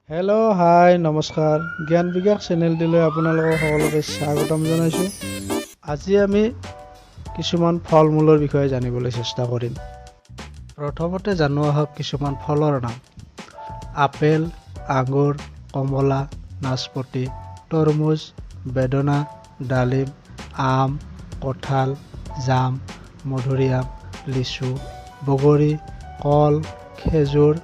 Hello' হাই নমস্কাৰ, জ্ঞান বিকাশ চেনেলটিলৈ আপোনালোকক সকলোকে স্বাগতম জনাইছোঁ। আজি আমি কিছুমান ফল মূলৰ বিষয়ে জানিবলৈ চেষ্টা কৰিম। প্ৰথমতে জানো আহক কিছুমান ফলৰ নাম। আপেল, আঙুৰ, কমলা, নাচপতি, তৰমুজ, বেদনা, ডালিম, আম, কঁঠাল, জাম, মধুৰিআম, লিচু, বগৰী, কল, খেজুৰ,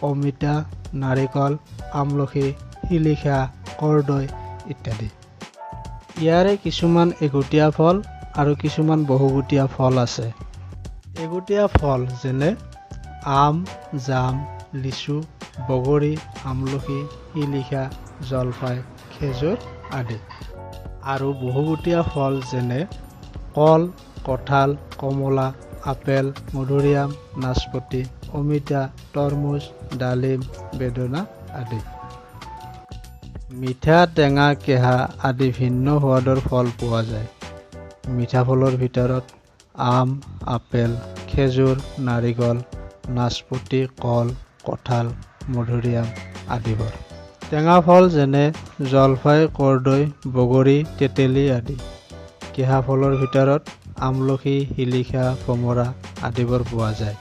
অমিতা, নাৰিকল, আমলখি, শিলিখা, কৰ্দৈ ইত্যাদি। ইয়াৰে কিছুমান এগুটীয়া ফল আৰু কিছুমান বহুগুটীয়া ফল আছে। এগুটীয়া ফল যেনে আম, জাম, লিচু, বগৰী, আমলখি, শিলিখা, জলফাই, খেজুৰ আদি। আৰু বহুগুটীয়া ফল যেনে কল, কঁঠাল, কমলা, আপেল, মধুৰিআম, নাচপতি, অমিতা, তৰমুজ, ডালিম, বেদনা আদি। মিঠা, টেঙা, কেঁহা আদি ভিন্ন সোৱাদৰ ফল পোৱা যায়। মিঠা ফলৰ ভিতৰত আম, আপেল, খেজুৰ, নাৰিকল, নাচপতি, কল, কঁঠাল, মধুৰিআম আদিবোৰ। টেঙা ফল যেনে জলফাই, কৰ্দৈ, বগৰী, তেতেলী আদি। কেঁহা ফলৰ ভিতৰত আমলখি, শিলিখা, ভোমোৰা আদিবোৰ পোৱা যায়।